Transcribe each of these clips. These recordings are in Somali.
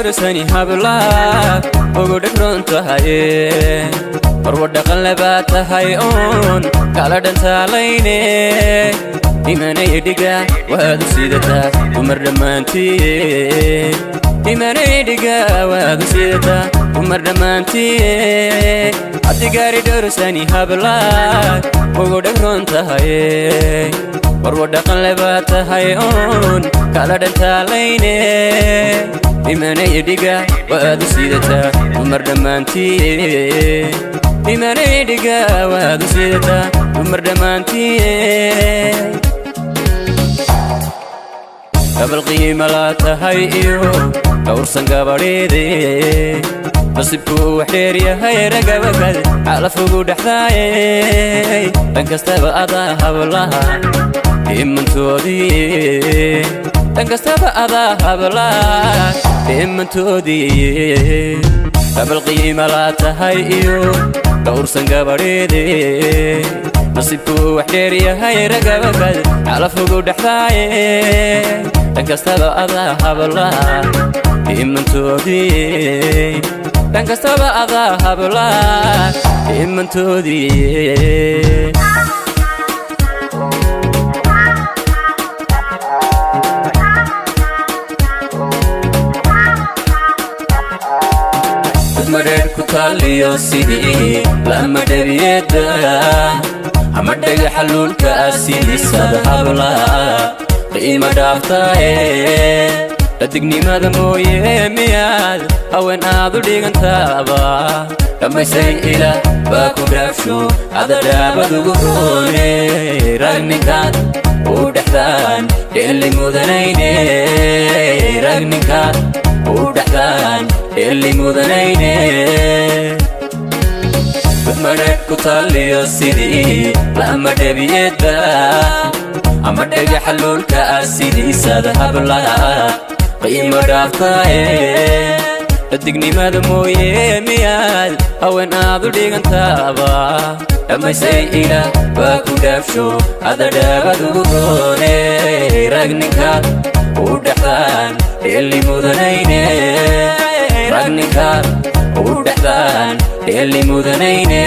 Dhowrsani habla ugu dhegron tahaye, marwa dhaqan lebaa tahay oon kala dhantaalayne. Imanay dhiga waad u sidataa dumar dhammaantiye, imanay dhiga waad u sidataa dumar dhammaantiye. Haddi gaari dhowrsani habla ugu dhegron tahaye, marwa dhaqan lebaa tahay oon kala dhantaalayne. Imanay dhiga waad u sidataa dumar dhammaantiye, imanay dhiga waad u sidataa dumar dhammaantiye. Gabal qiima laa tahay iyo dhowrsan gabadheede, nasiibkuu wax dheer yahay ragabakad xalafugu dhexdaaye. Dhan kastaba adaa hablaha dhimantoodii, dhan kastaba adaa hablaha dhimantoodii. Gabal qiima laa tahay iyo dhowrsan gabadheede, nasiibkuu wax dheer yahay ragabakad xalafugu dhexdaaye. Dhan kastaba adaa hablaha dhimantoodii, dhan kastaba adaa hablaha dhimantoodii. Madheer ku taaliyo sidii lama dhabiyeeda, ama dhagaxa luulka ah sidiisada hablaha qiima dhaaftaaye. Dhadignimada mooye miyaad haween aad u dhigantaaba? Dhammaysay ila baa ku dhaafsho adadhaabad ugu roone. Ragninkaad u dhexdaan dheeli mudanayne, ragninkaad u dhexdaan dheeli mudanayne. Madheer ku taaliyo sidii lama dhabiyeedba, ama dhagaxa luulka ah sidiisada hablaha qiimo dhaaftaaye. Dhadignimada mooye miyaad haween aad u dhigantaaba? Dhammaysay ila baa ku dhaafsho adadhaabad ugu roone. Ragninkaad u dhexdaan dheeli mudanayne, ragninkaad u dhexdaan dheeli mudanayne.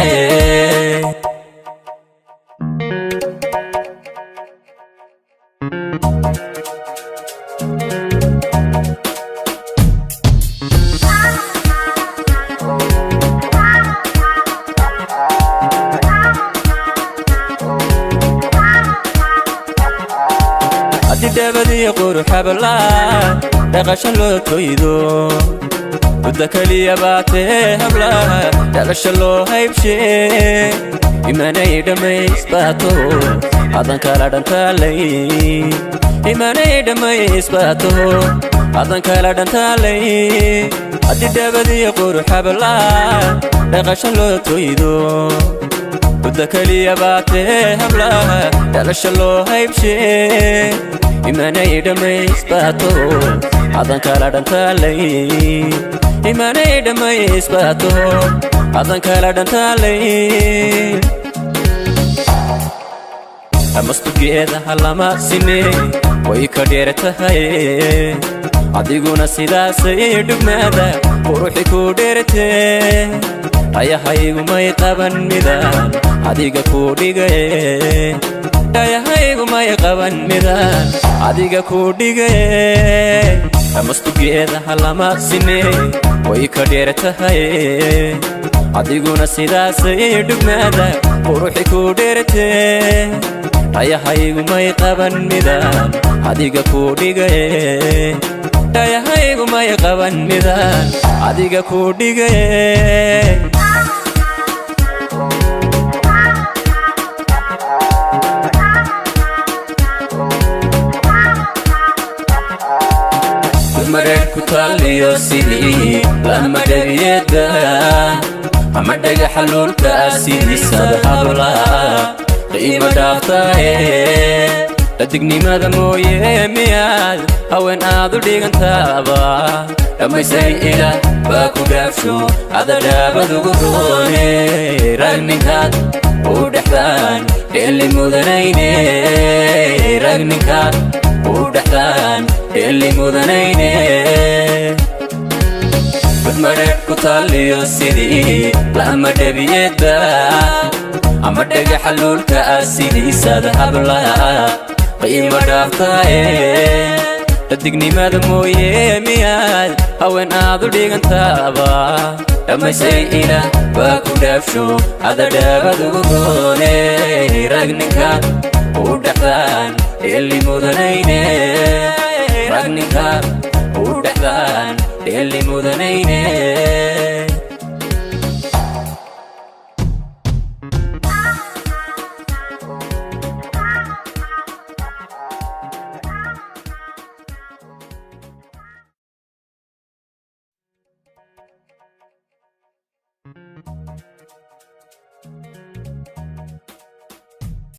Haddii dhabadii quruxabla dhaqasho loo toydo, muddo keliya baatee hablaha dhalasho loo haybshee. Imanay dhammaysbaato hadan kala dhantaalay, imanay dhammaysbaato hadan kala dhantaalay. Haddii dhabadii quruxabla dhaqasho loo toydo, muddo keliya baatee hablaha dhalasho loo haybshee. Imanay dhammaysbaato hadan kala dhantaalay, imanay dhammaysbaato hadan kala dhantaalay. Dhammastugeedaha lama sine way ka dheer tahay, adiguna sidaasay dhugmaada quruxi ku dheertee. Dhayahaygumay qaban midaan adiga kuu dhigaye, dhayahaygumay qaban midaan adiga kuu dhigaye. Dhammastugeedaha lama sine way ka dheer tahay, adiguna sidaasay dhugmaada quruxi ku dheertee. Dhayahaygumay qaban midaan adiga kuu dhigaye, dhayahaygumay qaban midaan adiga kuu dhigaye. Madheer ku taaliyo sidii lama dhabiyeeda, ama dhagaxa luulka ah sidiisada hablaha qiimo dhaaftaaye. Dhadignimada mooye miyaad haween aad u dhigantaaba? Dhammaysay ila baa ku dhaafsho adadhaabad ugu roone. Ragninkaad u dhexdaan dheeli mudanayne, ragninkaad u dhexdaan dheeli mudanayne. Badmadheedh ku taaliyo sidii lama dhabiyeedba, ama dhagaxa luulka ah sidiisaad hablaha qiimo dhaaftaaye. Dhadignimada mooye miyaad haween aad u dhigantaaba? Dhammaysay ilaah waa ku dhaafsho, ada dhaabad ugu roone. Ragninka u dhexdaan dheeli mudanayne, ragninka u dhexdaan dheeli mudanayne.